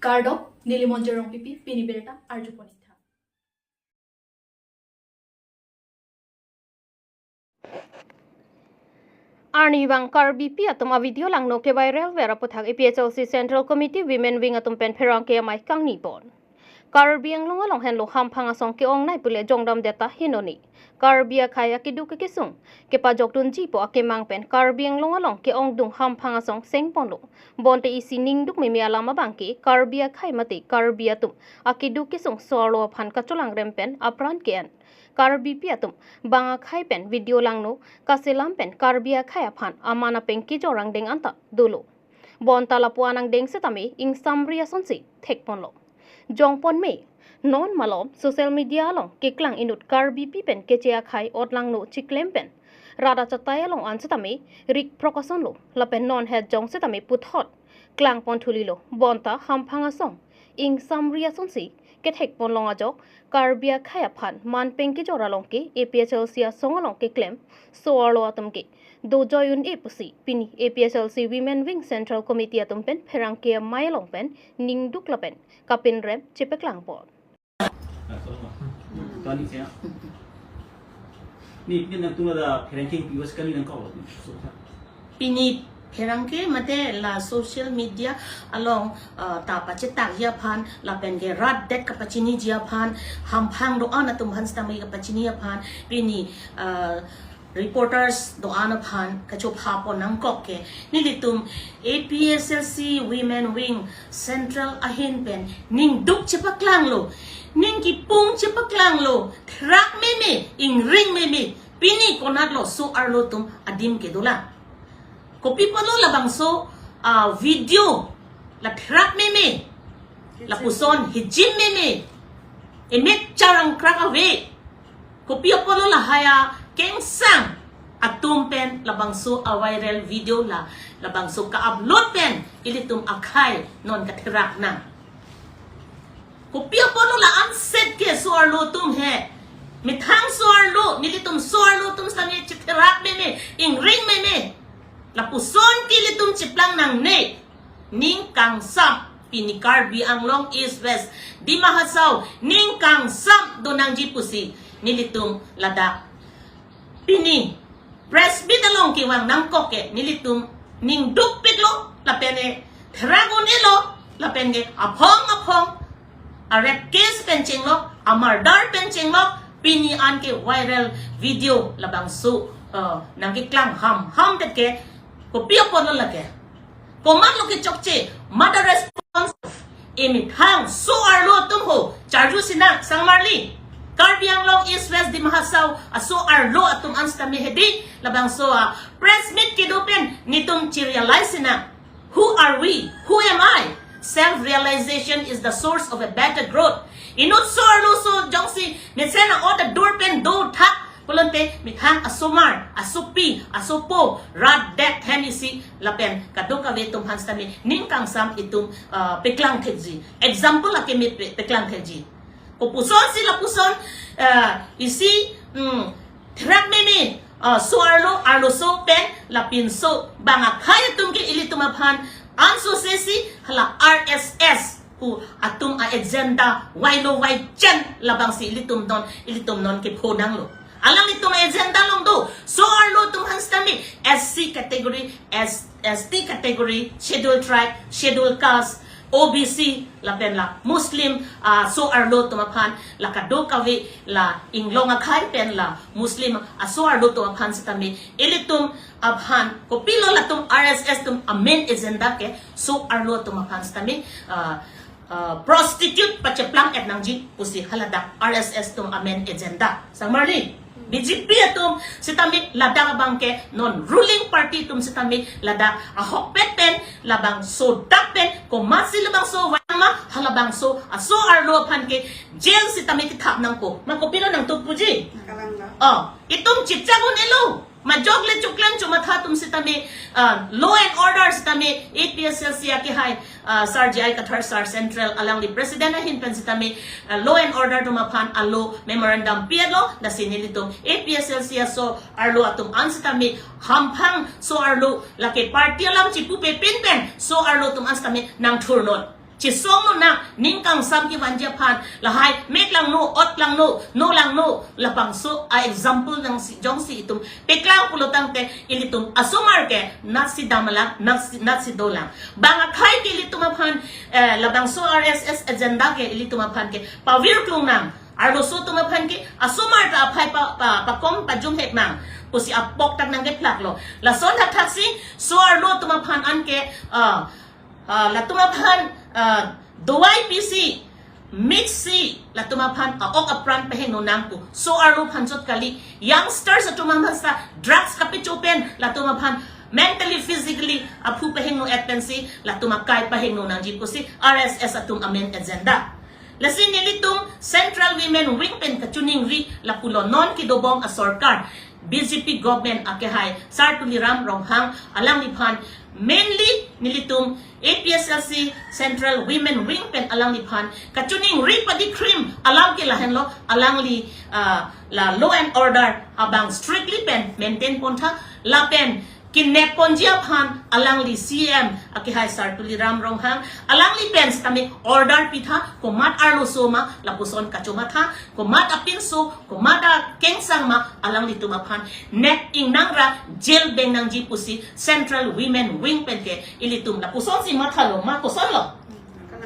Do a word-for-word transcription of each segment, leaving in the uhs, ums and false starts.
Kardom, neli Monjir Rongpipi, pini birta arjupon-ik tha. Arnivang Karbipi atum a-video langno ke-viral ver aputhak A P H L C Central Committee Women Wing atum pen pherangke amei kangni pon. Karbi Anglong along henlo hamphang asong ke-ongnei pule jongdamdet ta hinone. Karbi akhei akeduk kesung kepajokdunji pu akemang pen Karbi Anglong along ke-ongdung hamphang asong sengponlo. Bonta isi ningduk meme alam abang ke Karbi akhei mate Karbi atum akeduk kesung so-arlo aphan kacholangrem pen apran ke-en. Karbipi atum bang akhei pen video langno kaselam pen Karbi akhei aphan aman apeng kejor angdeng anta dolo. Bonta lapu-an angdeng setame ingsamri asonsi thekponlo. Jongpon me, non malom social media along keklang inut Karbipi pen Keche akhei ot langno chiklem pen rat achatai along an setame rik prok asonlo, lapen non het jong setame puthot klangpon thulilo. Bonta hamphang asong ingsamri asonsi kethekpon long ajok Karbi akhei aphan man peng kejor along ke A P H L C asong along keklem so-arlo atum ke dojoi un-e pusi pini A P H L C Women Wing Central Committee atum pen pherangke amei along pen ningduk lapen kapinrem chepaklangpon. Ni pini nangtum ada pherangke pi was kali nangkok. Pini pherangke mate la social media along, ah, ta pachetakji aphan lapen ke rat det kapachiniji aphan, hamphang do-an atum aphan setame kapachini aphan pini, ah, reporters do-an aphan kachophapon nangkok ke nelitum A P H L C Women Wing Central ahin pen ningduk chepaklanglo, ning kipung chepaklanglo, therak meme, ingring meme, pini konatlo so-arlo atum adim kedolang. Kopi apotlo labangso, ah, video la therak meme, lapuson hijim meme, emek charang krak ave. Kopi apotlo lahai akengsang atum pen labangso a-viral video la, labangso ka-upload pen ilitum akhei non katherak nang. Kopi apotlo la-anset ke so-arlo atum he. Methang so-arlo, nelitum so-arlo atum setame chetherak meme, ingring meme. Lapuson ke ilitum cheplang nangne. Ning kangsam pini Karbi Anglong East West Dima Hasao ning kangsam do nangji pusi nelitum ladak pini press meet along kevang nangkok ke nelitum ningdukpiklo lapen ke therak un-elo lapen ke aphong aphong a-rape case pen chenglok, a-murder pen chenglok, pini an ke-viral video labangso, eh, nangkeklang hamham det ke kopi apotlo lake. Komatlo kechokche, mother response. Emethang so-arlo atum ho, charju sinang sangmarli. Karbi Anglong East West Dima Hasao aso-arlo atum an setame hedi labangso a-press meet kedo pen nelitum che-realize sinang. Who are we? Who am I? Self-realization is the source of a better growth. Inut so-arlo so jongsi mesen a-ot adur pen dothak pulote methang asomar, asopi, asopo, rat det hen isi lapen kadokave atum aphan setame ning kangsam itum, ah, peklang thekji. Example akeme pe-, peklang thekji. Kopusonsi lapuson, ah, isi, mm, therak meme, ah, so-arlo, arloso pen lapinso bang akhei atum ke ilitum aphan ansose si hala R S S pu atum a-agenda vailo vaichen labangsi ilitum non, ilitum non kepho nanglo. Alanglitum a-agenda along do so-arlo atum aphan setame S C category, S, S T category, schedule tribe, schedule caste, O B C lapen la Muslim, ah, so-arlo atum aphan, la kadokave la inglong akhei pen la Muslim aso-arlo atum aphan setame ilitum aphan kopilo latum R S S atum a-main agenda ke so-arlo atum aphan setame, ah, ah, prostitute pacheplang-et nangji pusi haladak R S S atum a-main agenda. Sangmarli, B J P atum setame ladak abang ke non ruling party atum setame ladak ahokpet pen labangso dak pen komatsi labangso vang ma halabangso aso-arlo aphan ke jail setame kethap nangpo. Ma kopilo nangtup puji? Nakalang da. Oh, itum chechak un-elo. Majok le choklang chomatha atum setame, ah, law and order setame A P H L C akehai, ah, Sar J I Kathar Sar Central alangli president ahin pen setame, ah, law and order atum aphan alo memorandum pi-etlo, lasi nelitum A P H L C aso-arlo atum an setame hamphang so-arlo lake party alam chipupe pin pen so-arlo atum an setame nangthurnon. Chesong lonang, ning kangsam kevanji aphan, lahai mek langno, ot langno, no langno, labangso a example nangsi, jongsi itum paklang pulo tangte, ilitum asomar ke natsi dam lang, natsi, natsi dolang. Bang akhai ke ilitum aphan, eh, labangso R S S agenda ke ilitum aphan ke pavir klung nang. Arloso atum aphan ke asomar ta aphai pa, pa, pakom pajum hek nang pusi apok tak nangkephlak lo. Lason thakthak si so-arlo atum aphan anke, ah, ah, latum aphan, ah, dawai pisi, mix si, latum aphan a-ok apran pahingno nang pu. So-arlo aphan chot kali, youngsters atum aphan sa drugs kapecho pen latum aphan mentally, physically aphu pahingno-et pensi latum akai pahingno nangji pusi R S S atum amen agenda. Lasi nelitum Central Women Wing pen kachiningri lapulo, non kedobom asorkar, B J P government akehai Sar Tuliram Ronghang alangliphan, mainly nelitum A P S L C Central Women Wing pen alangliphan kachiningri padikrim alam ke lahenlo, alangli, ah, la law and order abang strictly pen maintain pontha, lapen kinep ponji aphan alangli C M akehai Sar Tuliram Ronghang alangli pen sitame order pitha, komat arloso ma lapuson kachomatha, komat apinso, komat akengsang ma alanglitum aphan nep ingnangra, jail beng nangji pusi Central Women Wing pen ke ilitum lapuson si mathalo, ma kosonlo?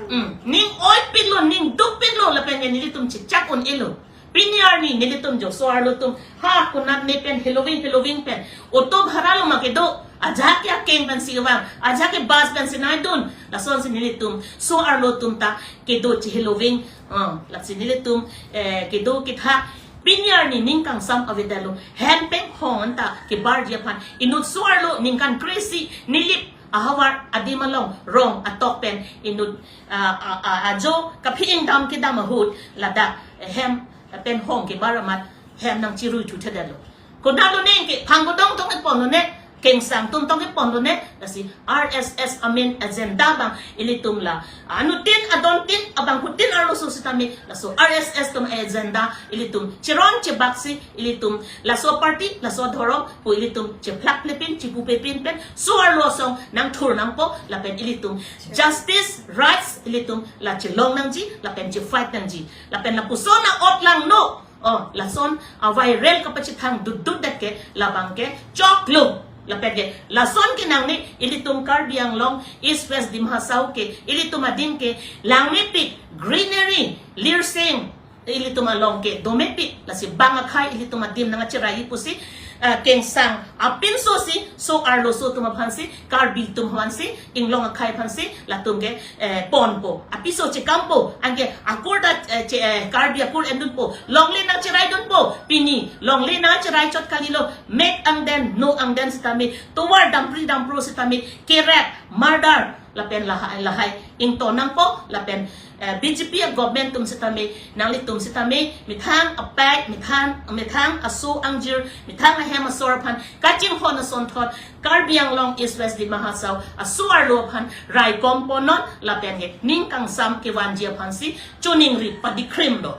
Hmm. Ning oipiklo, ning dukpiklo, lapen ke nelitum chechak un-elo. Pini arni nelitum jo so-arlo atum, ha, konat ne pen heloving, heloving pen auto bhara lo ma kedo, ajahak ke akeng pensi kevang, ajahak ke bus pensi nangdun. Lasonsi nelitum so-arlo atum ta kedo cheheloving, ah, lasi nelitum, eh, kedo kethak pini arni ning kangsam avedetlo. Hem penghong anta kebarji aphan inut so-arlo ningkan kre-isi Nilip ahavar adim along rong atok pen inut, ah, ah, ah, ajo kaphi ingdam kedam ahut ladak hem penghong kebar amat hem nangchirui thuthedetlo. Konatlo ne, ke phang kodong tong keponlo ne, kengsang atum tong keponlo ne, lasi R S S amen agenda abang ilitum la anuttin adontin abangphutin arloso sitame, laso R S S atum agenda ilitum cheron chebaksi, ilitum laso party, laso dhorom pu ilitum chephlak plepin, chipu pepin pen so-arlo asong nangthur nangpo, lapen ilitum justice, rights ilitum la chelong nangji, lapen che-fight nangji, lapen lapuson a-ot langno, oh, lason a-viral kapachethang dutdut det ke labang ke choklo. Lapen ke lason ke nangne ilitum Karbi Anglong, East West Dima Hasao ke ilitum adim ke langmepik, greenery, lirseng ilitum along ke domepik, lasi bang akhai ilitum adim nangcheraiji pusi, eh, kengsang apinso si so-arloso atum aphansi, Karbi atum aphansi, inglong akhai aphansi latum ke, eh, ponpo, apiso chekampo, anke akur ta, eh, che, eh, Karbi akur endunpo, longle nangcheraidunpo. Pini longle nangcherai chot kalilo, mek angden, no angden sitame, tovar dampri dampro sitame, kerap, murder, lapen lahai lahai ington nangpo, lapen, eh, B J P a-government atum sitame, nanglitum sitame methang apei, methang, methang aso angjir, methang ahem asor aphan kachinghon asonthot Karbi Anglong, East West Dima Hasao aso-arlo aphan raikom ponnon, lapen ke ning kangsam kevanji aphansi chiningri padikrimlo.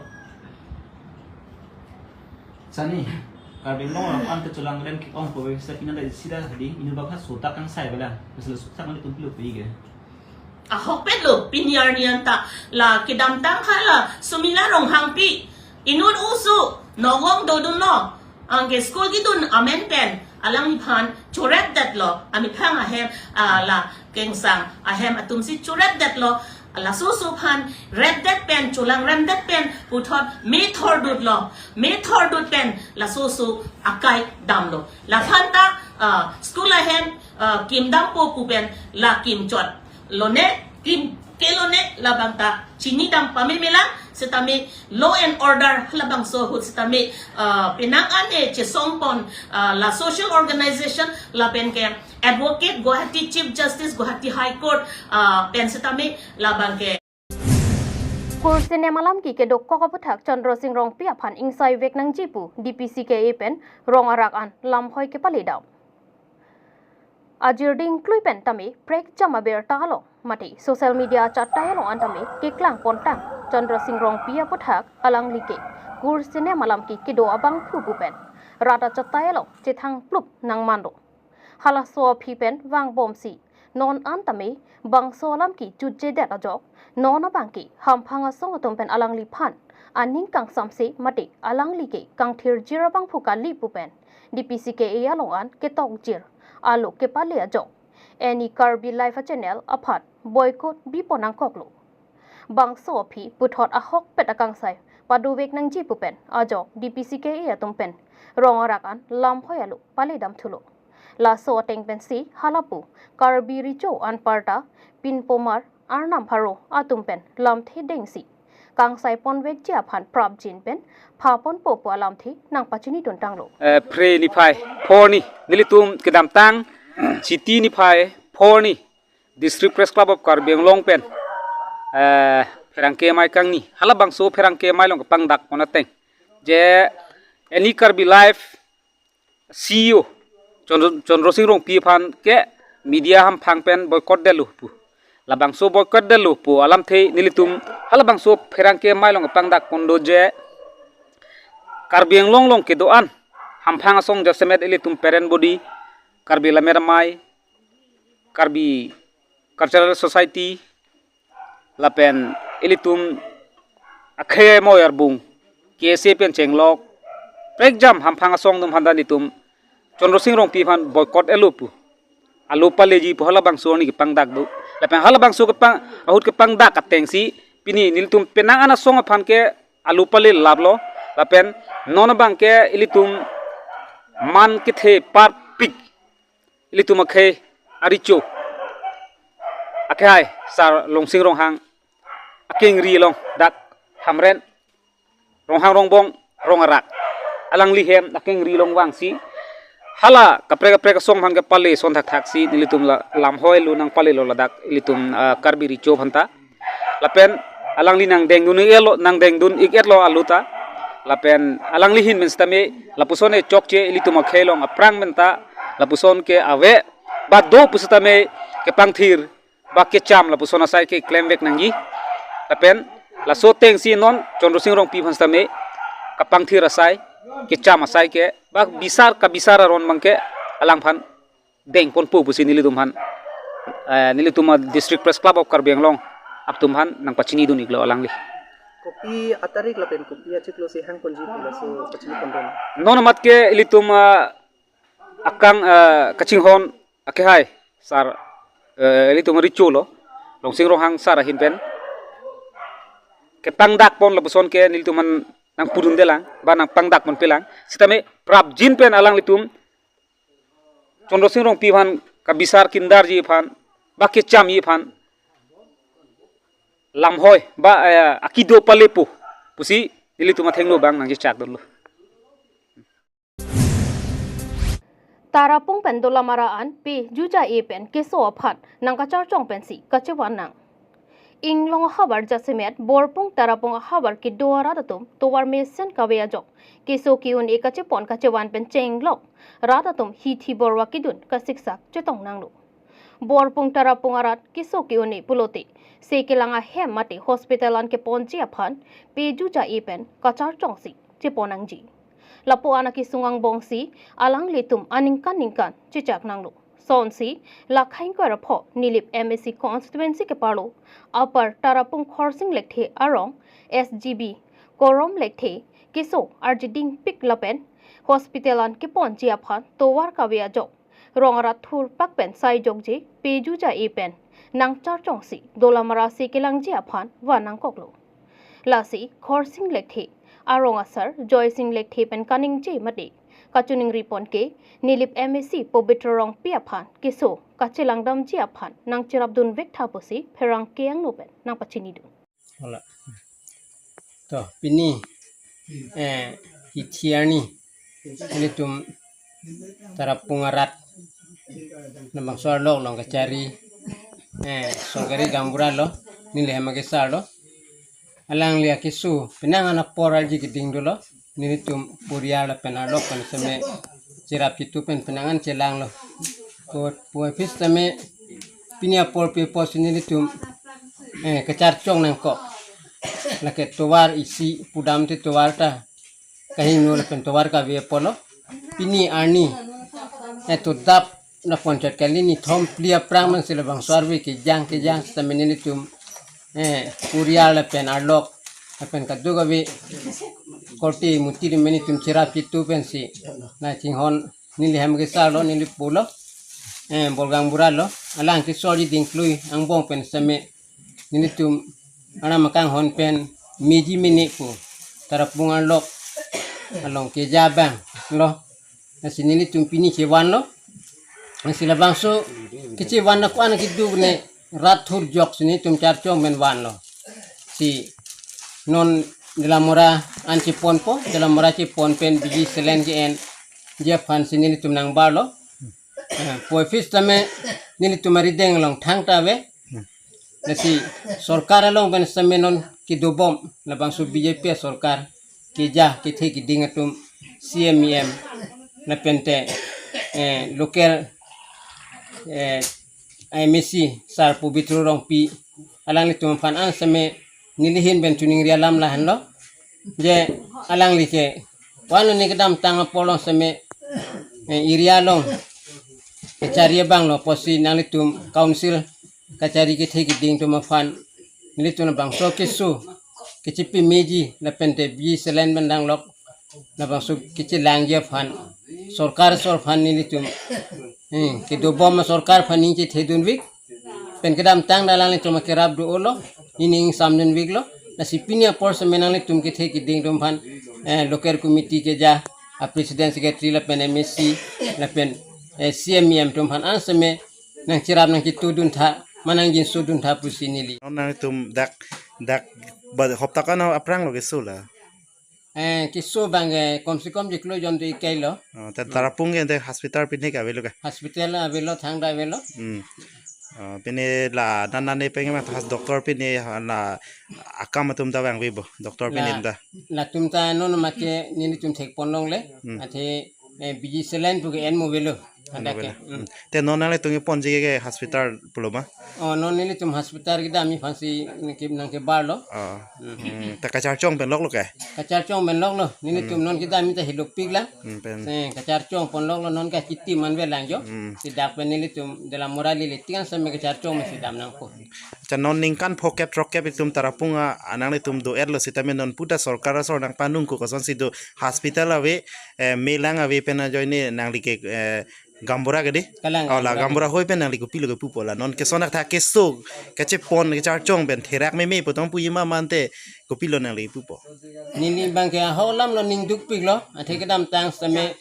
Sani, Karbi Anglong along an kecholang lem kik-ong pove seta pini ta isi ta hadi, inut bak ha sotak kangsai bala, misal sotak nangtum pilo pui ke. Ahokpetlo, pini arni anta la kedamtang hala Sumila Ronghangpi, inut oso nogong dodunlo, anke school kedun amen pen alangliphan chorepdetlo, amethang ahem, ah, la kengsang ahem atumsi chorepdetlo. Laso oso aphan repdet pen, cholang remdet pen puthot me thordutlo, me thordut pen laso oso akai damlo. Laphan ta, ah, school ahem, ah, kim dampo pu pen la kim chot lone, kim kelone, labang ta chinidam pamemela, sitame law and order halabangso ahut sitame, ah, penang an-e chesong pon, ah, la social organization lapen ke advocate Guwahati, Chief Justice Guwahati High Court, ah, pen sitame labang ke. Kursi nem alam ke kedokok aputhak Chandra Sing Rongpi aphan ingsaivek nangji pu D P C K A pen rong arak an lamhoi kepalidam. Ajir ding klui pen tame prekjam abirta along mate social media chattai along an tame keklang pontang Chandra Sing Rongpi aputhak alangli ke kursi nem alam ke kedo abangphu pu pen rat achattai along chethang plup nangmanlo. Halaso aphi pen vangbomsi Non an tame bangso alam kejutjedet ajok, non abangke hamphang asong atum pen alangliphan aning kangsamse mate alangli ke kangthirjir abangphu kali pu pen D P C K A along an ketokjir alo kepale ajok, Any Karbi Live a-channel aphan boycott bipon nangkoklo. Bangso aphi puthot ahokpet akangsai padovek nangji pu pen ajok D P C K A atum pen rong arak an lamhoi alo pale damthulo. Laso ateng pensi halapu Karbi Recho anparta pinpomar arnam pharo atum pen lamthe dengsi kangsai ponvekji aphan prapjin pen phaponpo pu alamthe nangpachinidun tanglo. Eh, Phre niphai phongo arni, nelitum kedamtang Chiti niphai phongo arni District Press Club of Karbi Anglong pen, eh, pherangke amei kangni, halabangso pherangke amei along kepangdak pon ateng, je Any Karbi Live C E O Chandra, Chandra Sing Rongpi aphan ke media hamphang pen boycott detlo pu. Labangso boycott detlo pu alamthe nelitum halabangso pherangke amei along kepangdak pon do je Karbi Anglong along kedo-an hamphang asong jasemet ilitum parent body, Karbi Lammet Amei, Karbi Cultural Society, lapen ilitum akhei amei arbung, K S A pen chenglok, prekjam hamphang asong atum aphan ta nelitum Chandra Sing Rongpi aphan boycott etlo pu, alo paleji pu halabangso arni kepangdak do. Lapen halabangso kepang, ahut kepangdak atengsi pini nelitum penang an asong aphan ke alo pale laplo. Lapen non abangke ilitum man kethe parpik, ilitum akhei arecho, akhei Sar Longsing Ronghang akengri along dak Hamren, Ronghang Rongbong rong arak, alangli hem akengri along vangsi hala kaprek kaprek asong aphan kepale son thakthak si nelitum la lamhoi lo nangpalelo ladak ilitum, ah, Karbi Recho aphanta. Lapen alangli nangdengdun ik-etlo, nangdengdun ik-etlo alo ta. Lapen alangli ahin pen sitame lapuson e chokche ilitum akhei along aphrang pen ta lapuson ke ave ba do pusitame kepangthir ba kecham lapuson asai ke klemvek nangji. Lapen laso atengsi non Chandra Sing Rongpi aphan sitame kepangthir asai, kecham asai ke ba bisar kabisar aron abangke alangphan dengponpo pusi nelitum aphan, eh, nelitum a-District Press Club of Karbi Anglong atum aphan nangpachinidun iklo alangli. Kopi atarik lapen kopi achiklo si hangponji pu laso pachini pondon. Non amat ke ilitum, ah, akang, ah, kachinghon akhei Sar, eh, ilitum arecho lo, Longsing Ronghang Sar ahin pen kepangdak pon lapuson ke nelitum aphan nangpudundelang ba nangpangdak ponpelang. Sitame prapjin pen alanglitum Chandra Sing Rongpi aphan kabisar kindarji aphan ba kechamji aphan lamhoi ba, eh, akido palepo pusi nelitum athengno abang nangchechakdunlo. Tarapung pen Dolamara an P. Juja A pen keso aphan nangkacharchong pensi kachevan nang. Inglong ahavar jasemet Borpung Tarapung ahavar kedo arat atum tovar mesen kave ajok keso ke-un-e kachepon kachevan pen chenglok rat atum hithi borwa kedun kasiksak chetong nanglo. Borpung Tarapung arat keso ke-un-e pulote se kelang ahem mate hospital an keponji aphan P. Juja A pen kacharchongsi chepon nangji. Lapu-an akesung angbongsi alanglitum aningkan ningkan chechak nanglo. Sonsi la khaingkoi ra pho Nilip M A C constituency keparlo Upper Tarapung Khorsing Lekthe arong S G B Korom Lekthe keso arjidingpik lapen hospital an keponji aphan tovar kave ajok rong arat thurpak pen saijokje P. Juja A pen nangcharchongsi Dolamara se kelangji aphan van nangkoklo. Lasi Khorsing Lekthe arong asar Joysing Lekthe pen kaningje mate kachiningri pon ke Nilip M A C Pobitro Rongpi aphan keso kachelangdamji aphan nangcherapdunvek tha pusi pherangke angno pen nangpachinidun. Hola. To, pini, eh, hithi arni, ilitum Tarapung arat, nabangso arlok along kachari, eh, sorkari gaonbura lo, neli hem akesar lo. Alangli akeso, penang an apor arji keding dolo, nelitum poriar lapen arlok pen seme cherap chitu pen penang an chelanglo. Ko, pu aphi sitame pini apor pi apor si nelitum, eh, kacharchong nangkok. Lake tovar isi pudam te tovar ta kahingno lapen tovar kave apotlo. Pini arni, eh, to dap na ponchot kali ni thom phli aphrang man si labangso arve kejang kejang sitame nelitum, eh, purial lapen arlok lapen kadokave korte muti atum nelitum cherap chitu pensi na chinghon neli hem kesar lo, neli pulo, eh, Bolgang Bura lo, alang kesorji dingklui angbong pen sitame nelitum aram akanghon pen meji mene pu Tarapung arlok along keja abang lo. Lasi nelitum pini chevanlo. Lasi labangso kechevan ako-an keduk ne rat thurjok si nelitum charchong pen vanlo. Si non Dolamara an cheponpo, Dolamara chepon pen B G Salen ke-enji aphan si nelitum nangbarlo. Eh, puvoiphit sitame nelitum arideng along thangta ave. Lasi sorkar along pen sitame non kedobom labangso B J P sorkar keja kethe keding atum C M E M lapente, eh, local, eh, M A C sar Pobitro Rongpi alanglitum aphan an sitame neli ahin pen choningri alam lahenlo. Je alangli ke wan ne kedamtang apor along sitame, eh, area along kachari abang lo pusi nanglitum council kachari kethe keding atum aphan nelitum labangso keso kechepi meji lapente B G Salen pen danglok labangso kechelangji aphan sorkar asor aphan nelitum, eh, kedobom sorkar aphan ning chethedunvik pen kedamtang alanglitum akerap do-olo, ining samdunviklo. Lasi pini apor sitame nanglitum kethe keding atum aphan, eh, local committee keja a president secretary lapen M A C lapen, eh, C M E M atum aphan an sitame nangcherap nangchitudun tha, manang jinso dun tha pusi neli. Non nangtum dak dak ba hopta kan aphrang lo keso la. Eh, keso abang, eh, kom se kom chiklo jon do ikai lo. Oh, ta Tarapung ke ante hospital pine ke avelo ke? Hospital avelo, thangta avelo. Hmm. Oh, pine la nan nan ne peng ma thas doctor pine la akam atum ta vangve bo, doctor pine La, ta. Latum ta non make nelitum thekpon longle. Hmm. Athe, eh, B G Salen pu ke-en mo avelo. Hadak ke. Avelo. Hmm. Hmm. Te non nanglitum keponji ke hospital pulo ma? Oh, non nelitum hospital kedam aphansi nangke, nangkebarlo. Oh. Hmm. Hmm. Ta kacharchong pen loklo ke? Kacharchong pen loklo. Nelitum Hmm. non kedam ta hilopik lang. Hmm, pen. Eh, kacharchong pon loklo, non ke kitim an avelang jo. Hmm. Si dak pen nelitum Dolamara lili tiang sitame kacharchong mesi dam nangpo. Cha non ningkan phokep throkkep itum Tarapung a, ananglitum do-etlo sitame non puta sorkar asor nangpanung ko kosonsi do hospital ave, eh, melang ave pen ajoine nangli ke, eh, Gaonbura ke di? Kalang, oh, la Gaonbura. Gaonbura hoi pen nangli kopilo kepupo la. Non keson athak keso kachepon kacharchong pen therak meme pu tong puji ma mante kopilo nangli pupo. Neli abang ke ahok alam lo, ning dukpiklo. Athe kedamtang sitame,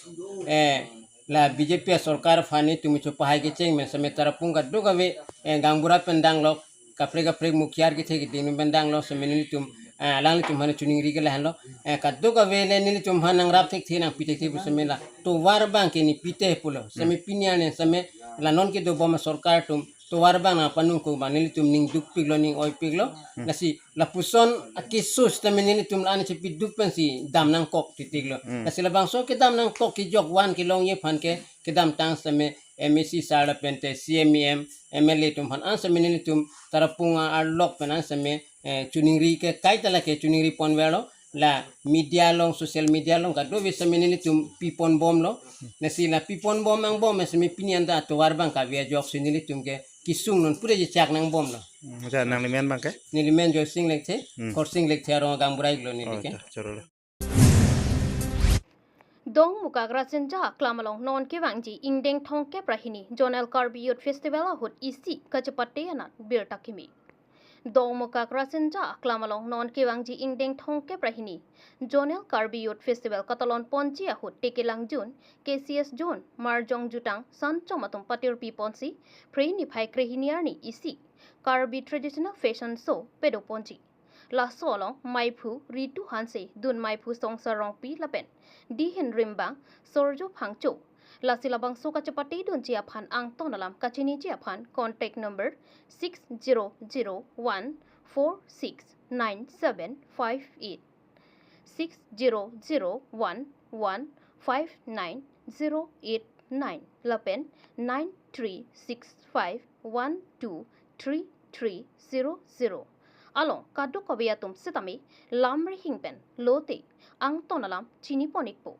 eh, la B J P sorkar aphan nelitum chopahai kecheng pen sitame Tarapung kadokave, eh, Gaonbura pen danglok kaprek kaprek mukhiar kethe keding pen danglok sitame nelitum, eh, alanglitum aphan choningri ke lahenlo. Eh, kadokave le nelitum aphan nangrap thekthe nangpi thekthe pu sitame la tovar abang ke ne pite pulo. Sitame Hmm. pini arni sitame la non kedobom sorkar atum tovar abang nangpanung ko abang nelitum ning dukpiklo, ning oipiklo. Hmm. Lasi lapuson akeso sitame nelitum la-an chepi duk pensi dam nangkok titiklo. Hmm. Lasi labangso kedam nangkok kejok van kelongji aphan ke kedamtang sitame M A C sar lapente C M E M, M L A atum aphan an sitame nelitum Tarapung arlok pen an sitame, eh, choningri ke kaita lake choningri ponverlo, la media along, social media along kadokave sitame nelitum piponbomlo. Lasi la piponbom angbong sitame pini anta tovar abang kave ajoksi nelitum ke kesung non pura jechak nangbomlo. Hmm, acha nangli men abang ke? Neli men Joysing Lekthe, Hmm. Khorsing Lekthe arong Gaonbura iklo neli Oh, ke. Acha, chorolo. Dongmukak Rasinja aklam along non kevangji ingdeng thomkep ra hini Zonal Karbi Youth Festival ahut isi kachepate anat birta kimi. Dongmukak Rasinja aklam along non kevangji ingdeng thomkep ra hini Zonal Karbi Youth Festival katalon ponji ahut Tekelangjun, K C S Zone, Marjong Jutang, Sanchom atum patirpi ponsi, Phre niphai krehini arni isi Karbi Traditional Fashion Show pado ponji. Laso along maiphu Ritu Hanse, dun maiphu Songsar Rongpi lapen dihin rimbang Sorjo Phangcho. Lasi labangso kachepate dunji aphan angton alam kachiniji aphan contact number six zero zero one four six nine seven five eight, six zero zero one one five nine zero eight nine lapen nine three six five one two three three zero zero along kadokave atum sitame lamrihing pen lote angton alam chini pon ikpo.